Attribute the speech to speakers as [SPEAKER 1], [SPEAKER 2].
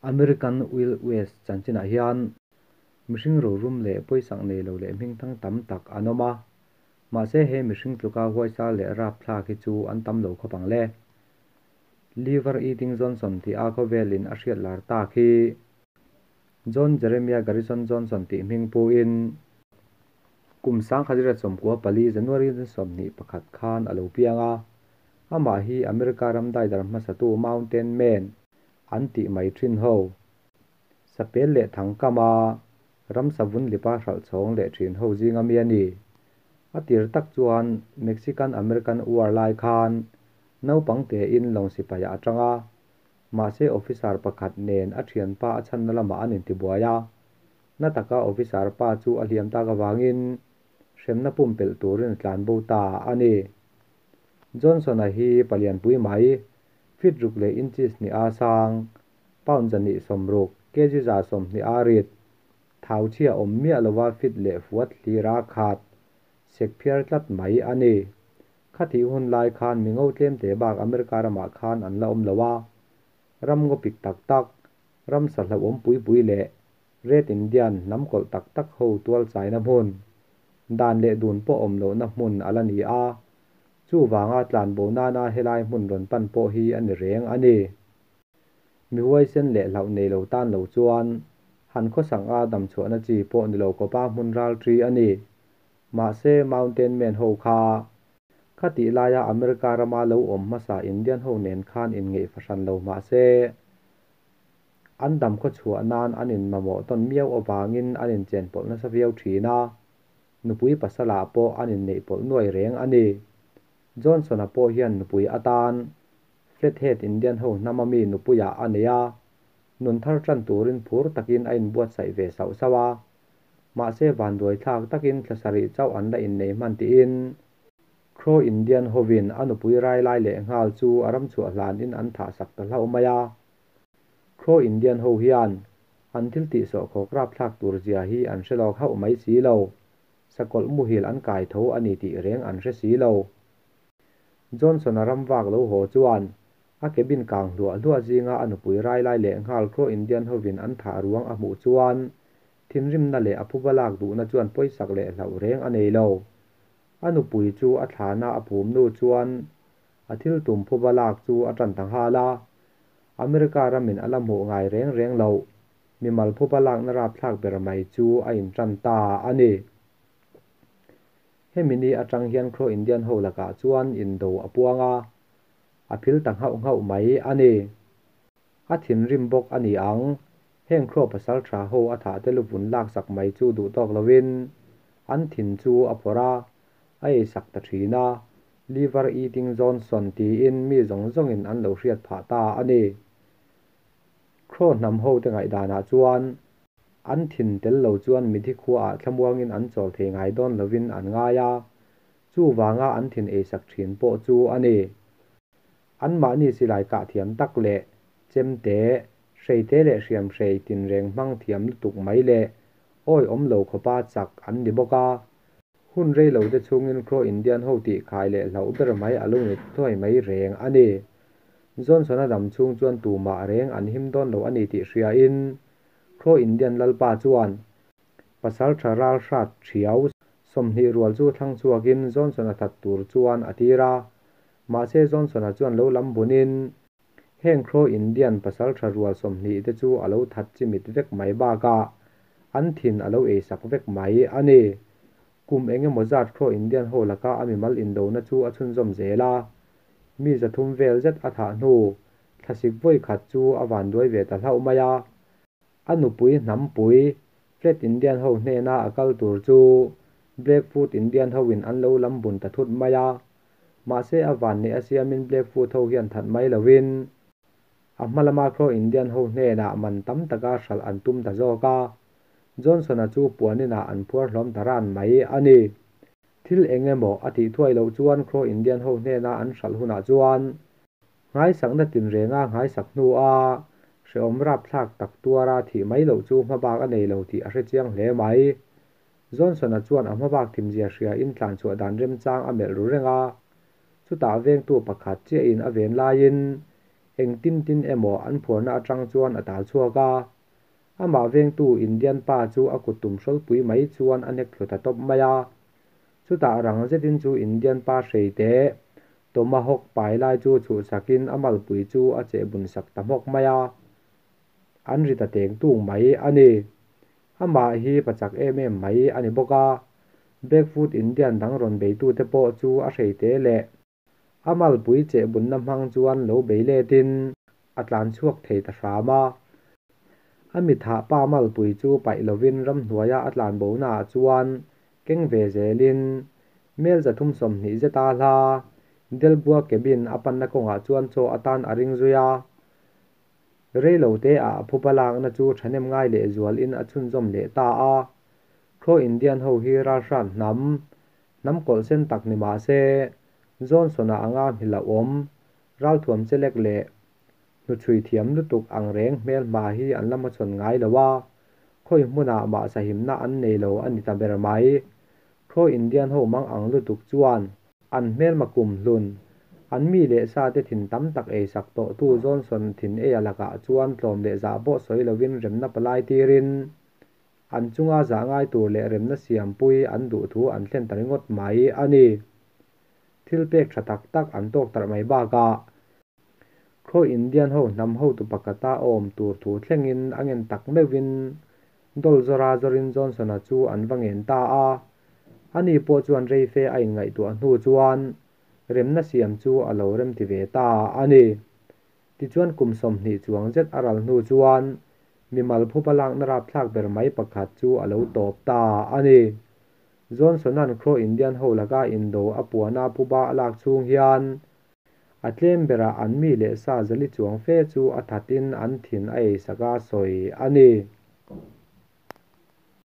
[SPEAKER 1] American Wild West chanchinah hian mihring rorum leh pawisak nei lo leh hmingthang tam tak an awm a, mahse he mihring tluka huaisar leh rapthlak hi chu an tam lo khawp ang le. Liver Eating Johnson tih a khawvelin a hriat lar tak hi John Jeremiah Garrison Johnson tih hming puin kum 1994 January 21 khan a lo piang a, amah hi America ram daidar hmasatu Mountain Man an tih mai thin ho. Sapel leh thangkama ram savun lipa hralh chhawng leh thin ho zinga mi a ni. A tir tak chuan Mexican-American War lai khan naupang tein lawng sipai ah a tang a, mahse officer pakhat nen a thianpa a chhanna lamah an intibuai a. Na taka officer pa chu a hliam tak avangin hremna pumpelh turin a tlan bo ta a ni. Johnson-a hi palianpui mai, feet ruk leh inches hnih a sang, pound 160, kg 120 a rit, thau chhia awm miah lova fit leh fuat hlir a khat, sek phiar tlat mai a ni. Khatih hun lai khan mi ngo tlem te bak America ramah khan an la awm lo a, ram ngaw pik tak tak, ram sa hlauhawm pui pui leh Red Indian hnam kawlh tak tak ho tual chaina hmun, dan leh dun pawh awm lohna hmun a la ni a, chuvanga tlanbo nana helai hmun rawn pan pawh hi a ni reng a ni. Mi huaisen leh hlauh nei lo tan lo chuan han khawsak a dam chhuahna chi pawh ni lo kawpa hmun ral thi a ni. Mahse Mountain Man ho kha khatih laia America rama lo awm hmasa Indian ho nen khan inngeih fahran lo mahse an dam khaw chhuah nan an inmamawh tawn miau avangin an inchenpawlh nasa viau thin a, nupui pasalah pawh an inneih pawlh nuai reng a ni. Johnson-a pawh hian nupui atan Flathead Indian ho hnama mi nupuiah a nei a, nun thar tan turin phur takin a inbuatsaih ve sauh sauh a. Mahse vanduai thlak takin thla sarih chauh an la innei hman tiin Crow Indian hovin a nupui rai lai leh nghal chu a ram chhuah hlanin an thah sak ta hlauh mai a. Crow Indian ho hian an thil tih sawhkhawk rapthlak tur zia hi an hre lawk hauh mai si lo. Sakawlh muhil an kai tho a ni tih reng an hre si lo. Johnson-a ram vak lo haw chuan a cabin kang hluah hluah zinga a nupui rai lai leh nghal Crow Indian hovin an thah ruang a hmuh chuan thinrimna leh a phuba lak duhna chuan pawisak leh hlauh reng a nei lo. A nupui chu a thlana a phum nu chuan a thil tum phuba lak chu a tan ta nghal a. America ramin a la hmuh ngai reng reng loh mimal phuba lakna rapthlak ber mai chu a intan ta a ni. Hemi ni atang hian Crow Indian ho lakah chuan indo a puang a, a phil ta nghauh nghauh mai a ni. A thinrim bawk a ni ang, heng Crow pasal tha ho a thah te luvun lak sak mai chu duh tawk lovin an thin chu a phawrh a, a ei sak ta thin a, Liver Eating Johnson tiin mi zawng zawngin an lo hriat phah ta a ni. Crow hnam ho te ngaihdanah chuan an thin tel lo chuan mithi khuaah thlamuangin an chawl thei ngai dawn lovin an ngai a, chuvanga an thin ei sak thin pawh chu a ni. Anmahni silai kah thiam tak leh chemte, hreite leh hriamhrei tinreng hmang thiam lutuk mai leh awi awm lo khawpa chak an ni bawk a. Hun rei lo te chhungin Crow Indian ho tih khai leh hlauh ber mai a lo ni thuai mai reng a ni. Johnson-a dam chhung chuan tumah reng an him dawn lo a ni tih hriain Crow Indian lalpa chuan pasal tha ral hrat thiau 20 rual chu thlang chhuakin Johnson-a that tur chuan a tir a. Mahse Johnson-a chuan lo lam bunin heng Crow Indian pasal tha rual 20 te chu a lo that chimit vek mai bakah an thin a lo ei sak vek mai a ni. Kum engemaw zat Crow Indian ho laka a mimal indona chu a chhunzawm zel a. Mi 300 vel zet a thah hnu, thlasik vawi khat chu a vanduai ve ta hlauh mai a. A nupui hnampui Flat Indian ho hnena a kal tur chu Blackfoot Indian hoin an lo lam bun ta thut mai a. Mahse a van nei a siamin Blackfoot ho hian that mai lovin a hmalama Crow Indian ho hnenah man tam taka hralh an tum ta zawk a. Johnson-a chu puaninah an phuar hlawm ta ran mai a ni. Thil engemaw a tih thuai loh chuan Crow Indian ho hnena an hralh hunah chuan ngaisakna tinrenga ngaisak hnu a hreawm rapthlak tak tuara thih mai loh chu hmabak a nei lo tih a hre chiang hle mai. Johnson-a chuan a hmabak thimzia hria in tlan chhuah dan remchang a melh ru reng a. Chutah vengtu pakhat chiahin a ven laiin Engtin tin emaw an phuarna atang chuan a tal chhuak a. Amah vengtu Indian pa chu a kuttum hrawlpui mai chuan a hnek thlu ta tawp mai a. Chutah rang zetin chu Indian pa hreite Tomahawk pai lai chu chhuhsakin a malpui chu a chehbun sak ta hmawk mai a. An ri ta teng tung mai a ni. Amah hi pa chak em em mai a ni bawk a. Blackfoot Indian dang rawn beitute pawh chu a hreite leh A malpui chehbunna hmang chuan lo bei letin a tlan chhuak thei ta hram a. A mithah pa malpui chu paih lovin ramhnuaia a tlan bonaah chuan keng ve zelin mel 320 zeta hla Delgua cabin a panna kawngah chuan chaw atan a ring zui a. Reilote ah phuba lakna chu thahnem ngai leh zualin a chhunzawm leh ta a. Crow Indian ho hi ralhran hnam, hnam kawlh sen tak ni mah se, Johnson-a anga hmilauhawm, ralthuam chelek leh hnuchhui thiam lutuk ang reng hmel hma hi an la hmachhawn ngai lo a, khawi hmunah mah sahimna an nei lo a ni ta ber mai. Crow Indian ho mang ang lutuk chuan an hmelma kum hlun, an mi leh sa te thin tam tak eisak tawhtu Johnson thin eia lakah chuan tlawm leh zah pawh sawi lovin remna palai tirin an chunga zah ngai tur leh remna siampui an duh thu an thlen ta ringawt mai a ni. Thil pek tha tak tak an tawk tarh mai bakah Crow Indian ho hnam hotu pakhata a awm tur thu thlengin a ngen tak meuhin Dol zawra zawrin Johnson-a chu an va ngen ta a. Ani pawh chuan reife a inngaihtuah hnu chuan remna siam chu a lo remti ve ta a ni. Tichuan kum 20 chuang zet a ral hnu chuan mimal phuba lakna rapthlak ber mai pakhat chu a lo tawp ta a ni. Johnson-a'n Crow Indian ho laka indo a puana phuba a lak chhung hian a tlem berah an mi leh sa zali chuang fe chu a thatin an thin a eisak a sawi a ni.